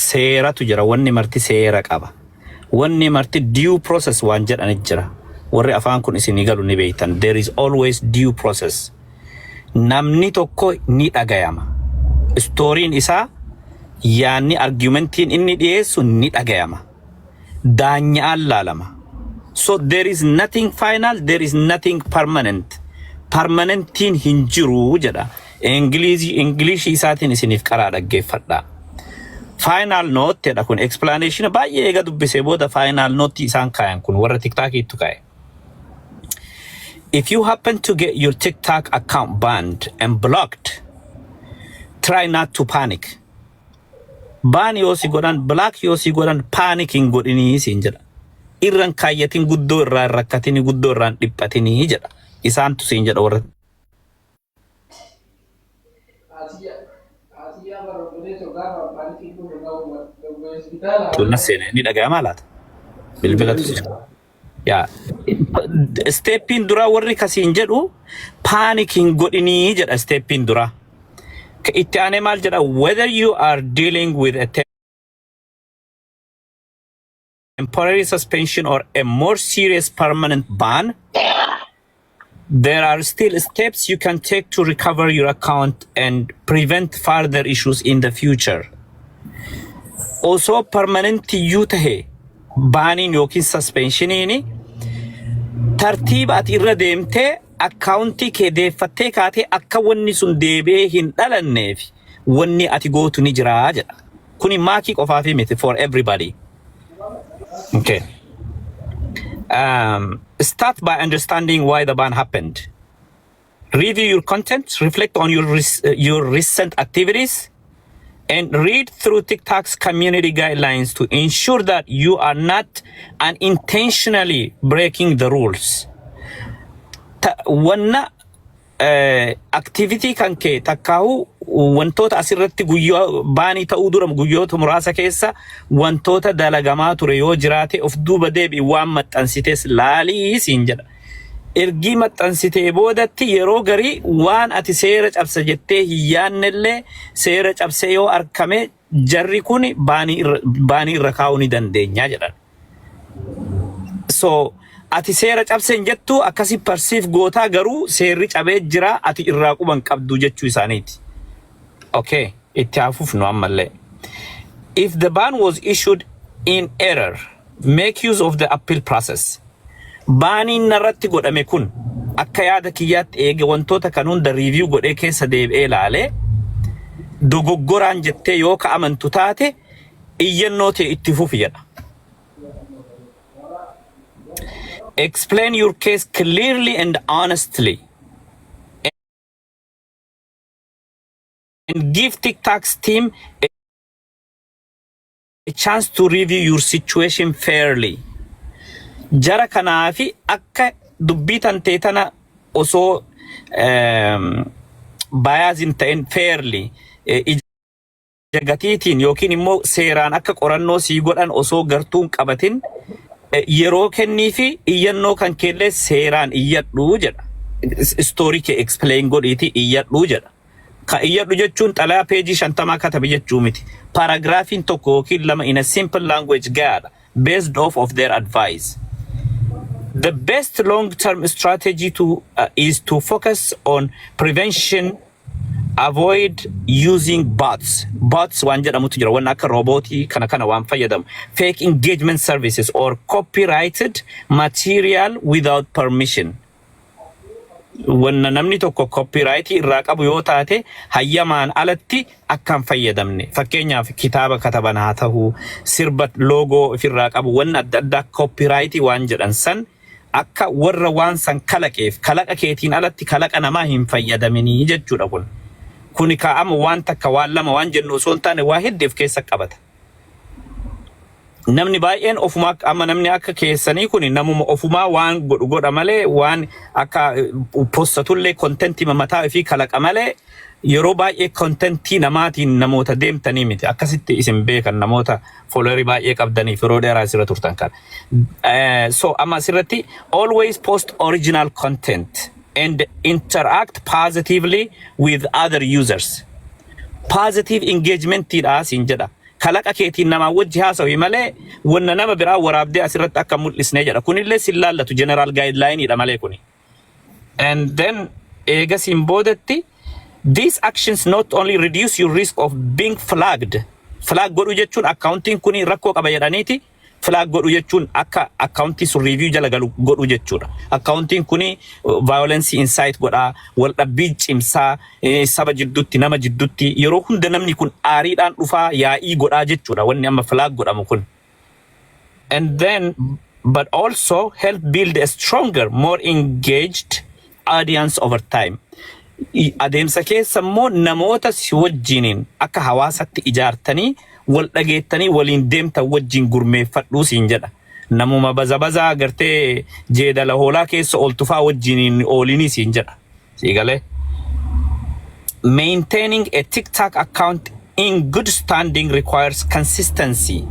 Seeratu jira. Wanni marti seera qaba. Wanni marti due process waan jedhanit jira. Warri afaan kun isinii galu ni beektan. There is always due process. Namni tokko ni dhagayama. Stooriin isaa yaanni argumentiin inni dhiyeessu ni dhagayama. Daanya'aan laalama. So there is nothing final, there is nothing permanent. Permanentiin hin jiru jedha. Ingilishii isaatiin isiniif qaraa dhaggeeffadha. Final note jedha kun explanation baay'ee eega dubbisee booda final note isaan kaayan kun warra TikTokiitu kaa'e. If you happen to get your TikTok account banned and blocked, try not to panic. Ban yoo si godhan, block yoo si godhan panic hin godhinii siin jedha. Irran kaayyatin guddoo irraa hin rakkatinii guddoo irraa hin dhiphatinii jedha. Isaantu siin jedha warra na seene ni dhaga'amaa laata? Bilbilatu si yaa steeppiin duraa warri kasiin jedhu panic hin godhinii jedha steeppiin duraa. Ka itti aanee maal jedha whether you are dealing with a temporary suspension or a more serious permanent ban, there are still steps you can take to recover your account and prevent further issues in the future. Osoo permanent iyyuu tahe baaniin yookiin suspensioniin tartiiba ati irra deemtee akkaawuntii kee deeffattee kaatee akka wanni sun deebi'ee hin dhalanneef wanni ati gootu ni jira jedha. Kuni maakii qofaafi miti for everybody. Okay. Start by understanding why the ban happened. Review your content, reflect on your recent activities, and read through TikTok's community guidelines to ensure that you are not unintentionally breaking the rules. Wanna activity kan kee takkaahu wantoota asirratti guyyaa baanii ta'uu dura guyyoota muraasa keessa wantoota dalagamaa ture yoo jiraate of duuba deebi'i waan maxxansites laalii siin jedha. Ergii maxxansitee boodatti yeroo garii waan ati seera cabsa jettee hin yaannellee seera cabsee yoo arkame jarri kun baanii irra kaa'uu ni dandeenya jedhan. So ati seera cabse hin jettu akkasi perceive gootaa garuu seerri cabee jira ati irraa quban qabdu jechuu isaaniiti. Okay, itti hafuuf nu ammallee. If the ban was issued in error, make use of the appeal process. Baaniin narratti godhame kun akka yaada kiyyaatti eege wantoota kan hunda review godhee keessa deebi'ee ilaalee dogoggoraan jettee yoo ka amantu taate iyyannoo ta'e itti fufi jedha. Explain your case clearly and honestly and give TikTok's team a chance to review your situation fairly. Jara kanaafi akka dubbii tantee tana osoo bias hin ta'in fairly ija gatiitiin yookiin immoo seeraan akka qorannoo sii godhan osoo gartuun qabatin yeroo kennii fi iyyannoo kan keellee seeraan iyyadhu jedha. Istoorii kee explain godhiiti iyyadhu jedha. Ka iyyadhu jechuun xalayaa peejii 50 katabi jechuu miti. Paaraagiraafiin tokko yookiin lama in a simple language gahaadha. Based off of their advice. The best long-term strategy is to focus on prevention avoid using bots. Bots waan jedhamutu jira. Wanna akka roobootii kana kana waan fayyadamu. Fake engagement services or copyrighted material without permission. Wanna namni tokko copyright irraa qabu yoo taate hayyamaan alatti akka hin fayyadamne. Fakkeenyaaf kitaaba kataban haa ta'u, sirba loogoo ofirraa qabu, wanna adda addaa copyright waan jedhan san akka warra waan san kalaqeef kalaqa keetiin alatti kalaqa namaa hin fayyadaminii jechuudha kun. Kuni kaa'ama waan takka waan lama waan jennu osoo hin taane waa hedduu of keessa qabata. Namni baay'een ofumaa amma namni akka keessanii kun namuma ofumaa waan godhu godha malee waan akka postatullee kontentii mataa ofii kalaqa malee yeroo baay'ee kontentii namaatiin namoota deemtanii miti. Akkasitti isin beekan namoota foolowerii baay'ee qabdaniif yeroo dheeraa asirra turtan kana. So amma asirratti always post original content and interact positively with other users. Positive engagement dha siin jedha. Kalaqa keetiin namaa wajji haasawi malee wanna nama biraa waraabdee asirratti akka mul'isnee jedha. Kunillee sin laallatu, general guideline malee kuni. And then eegasiin boodatti, these actions not only reduce your risk of being flagged. Flag godhu jechuun akkaawuntiin kun rakkoo qaba jedhaniiti flag godhu jechuun akka akkaawuntii sun review jala galu godhu jechuudha. Akkaawuntiin kun violence incite godhaa, wal dhabbii cimsaa, saba jidduutti, nama jidduutti yeroo hunda namni kun aariidhaan dhufaa yaa'ii godhaa jechuudha wanni amma flag godhamu kun. And then but also help build a stronger, more engaged audience over time. Adeemsa keessa immoo namoota si wajjiniin akka hawaasatti ijaartanii wal dhageettanii waliin deemtan wajjin gurmeeffadhuu siin jedha. Namuma baza bazaa gartee jeedala hoolaa keessa ooltufaa wajjiniin oolinii siin jedha. Sii galee? Maintaining a TikTok account in good standing requires consistency,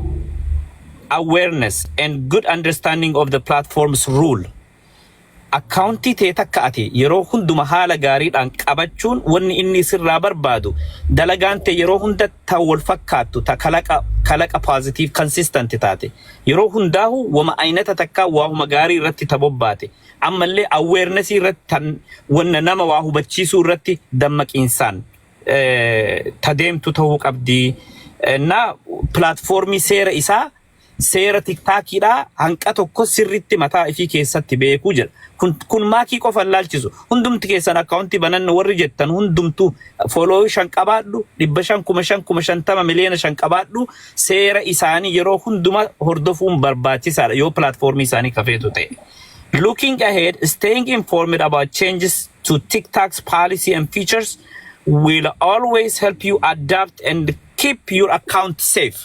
awareness and good understanding of the platform's rule. Akkaawuntii ta'e takka ati yeroo hunduma haala gaariidhaan qabachuun wanni inni sirraa barbaadu dalagaan ta'e yeroo hunda ta wal fakkaattu, ta kalaqa kalaqa positive consistent taate, yeroo hundaahu wama aynata takka waahuma gaarii irratti ta bobbaate, ammallee awareness irratti tan wanna nama waa hubachiisuu irratti dammaqiinsaan ta deemtu ta'uu qabdi. Na platformii seera isaa, seera TikTokiidhaa hanqa tokko sirritti mataa ifii keessatti beekuu jedha. Kun maakii qofa hin laalchisu. Hundumti keessan akkaawuntii bananna warri jettan hundumtuu follow 5 qabaadhu, 500, 5,000, 50,000, 5,000,000 qabaadhu, seera isaanii yeroo hunduma hordofuun barbaachisaadha yoo platformii isaanii kafeetu ta'e. Looking ahead, staying informed about changes to TikTok's policy and features will always help you adapt and keep your account safe.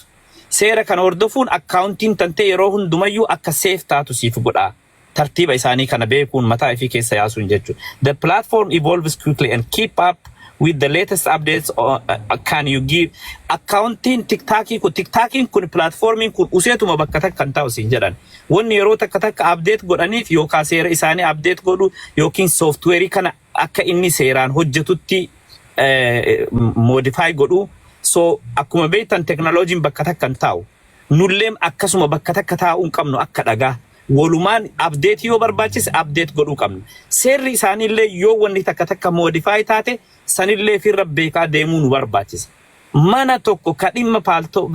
Seera kana hordofuun akkaawuntiin tantee yeroo hundumayyuu akka safe taatu siif godha. Tartiiba isaanii kana beekuun mataa ifii keessa yaasuun jechuudha. The platform evolves quickly and keep up with the latest updates can you give akkaawuntiin TikTokii kun, TikTokiin kun, platformiin kun useetuma bakka takka kan taa'u siin jedhan. Wanni yeroo takka takka update godhaniif yookaan seera isaanii update godhu yookiin softwareii kana akka inni seeraan hojjetutti modify godhu. So akkuma beektan teknooloojiin bakka takka hin taa'u. Nullee akkasuma bakka takka taa'uu hin qabnu akka dhagaa. Walumaan update yoo barbaachise update godhuu qabna. Seerri isaaniillee yoo wanni takka takka modify taate sanillee firra beekaa deemuu nu barbaachisa. Mana tokko ka dhimma paaltoo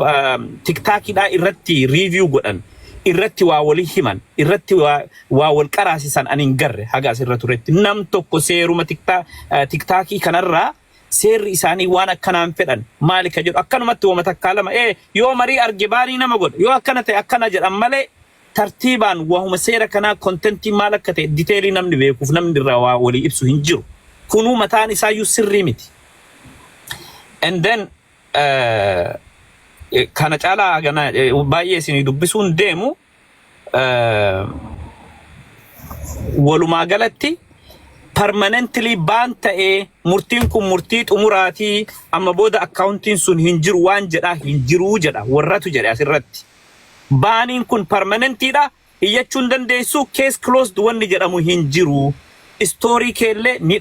TikTokiidhaa irratti review godhan, irratti waa walii himan, irratti waa wal qaraasisan ani hin garre haga asirra turetti. Nam tokko seeruma TikTokii kanarraa seerri isaanii waan akkanaan fedhan maali ka jedhu akkanumatti wama takkaa lama yoo marii arge baarii nama godha, yoo akkana ta'e akkana jedhan malee tartiibaan waahuma seera kanaa contentii maal akka ta'e detailii namni beekuuf namni irraa waa walii ibsu hin jiru. Kunuu mataan isaayyuu sirrii miti. And then kana caalaa gana baay'ee isinii dubbisuun deemu, walumaa galatti permanently ban ta'ee murtiin kun murtii xumuraatii amma booda akkaawuntiin sun hin jiru waan jedhaa hin jiruu jedha warratu jedhe asirratti. Baniin kun permanentiidha, iyyachuu hin dandeessu, case closed wanni jedhamu hin jiru. Story keellee ni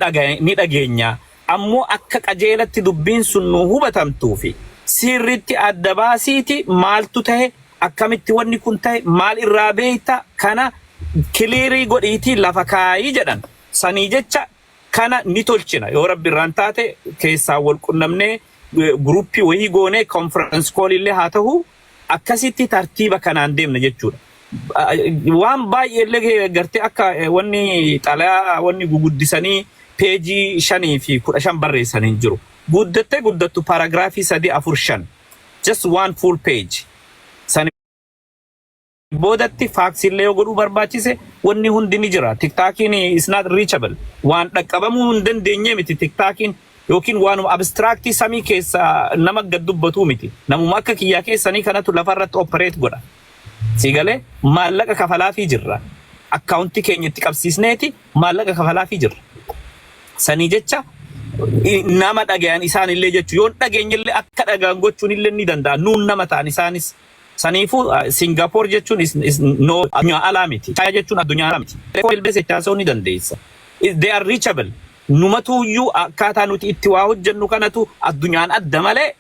dhageenya. Ammoo akka qajeelatti dubbiin sun nu hubatamtuufi sirritti adda baasiiti maaltu tahe, akkamitti wanni kun tahe, maal irraa beekta, kana clearii godhiitii lafa kaayii jedhan. Sanii jecha kana ni tolchina yoo rabbi irraan taate keessaa wal qunnamnee groupii wayii goonee conference call illee haa ta'u akkasitti tartiiba kanaan deemna jechuudha. Waan baay'ee illee gartee akka wanni xalayaa wanni guguddisanii peejii 5 fi 15 barreessan hin jiru. Guddattee guddattu paragraphii sadii, afur, shan. Just one full page. Sani boodatti faxillee yoo godhuu barbaachise wanni hundi ni jira. TikTokiin is not reachable. Waan dhaqqabamuu hin dandeenye miti TikTokiin yookiin waanuma abstractii samii keessa nama gad dubbatuu miti. Namuma akka kiyyaa keessanii kanatu lafarratti operate godha. Si galee? Maallaqa kafalaafii jirra. Akkaawuntii keenya itti qabsiisneeti maallaqa kafalaafii jirra. Sanii jecha nama dhagayan isaan illee jechuu yoon dhageenye illee akka dhagaan gochuun illee ni danda'a. Nuun nama ta'an isaanis. Saniifuu Singapoor jechuun is no addunyaa alaa miti. Chaayinaa jechuun addunyaa alaa miti. Bilbila haasa'uu ni dandeessa. They are reachable. Numatuyyuu akkaataa nuti itti waa hojjennu kanatu addunyaan adda malee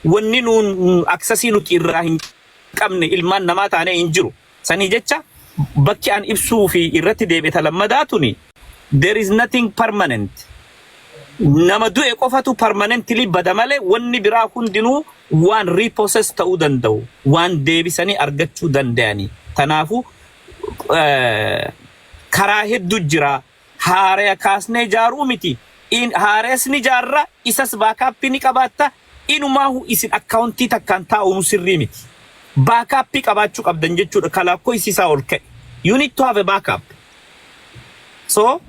Wanni nuun access nuti irraa hin qabne ilmaan namaa taanee hin jiru. Sanii jecha bakki an ibsuu fi irratti deebi'e lammadaa tuni, there is nothing permanent. Nama du'e qofatu permanently bada malee wanni biraa hundinuu waan repossess ta'uu danda'u, waan deebisanii argachuu danda'ani. Kanaafuu karaa hedduu jira. Haaraya kaasnee ijaaruu miti. Haarayas ni ijaarra, isas backup ni qabaatta. Inumaahu isin akkaawuntii takkaan taa'uun sirrii miti. Backup qabaachuu qabdan jechuudha. Kalaakkoo isiisaa ol ka'e. You need to have a backup. So,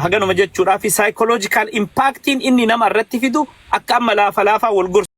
haganuma jechuudhaa fi psychological impactiin inni nama irratti fidu akka amma laafa laafaa wal gorsu.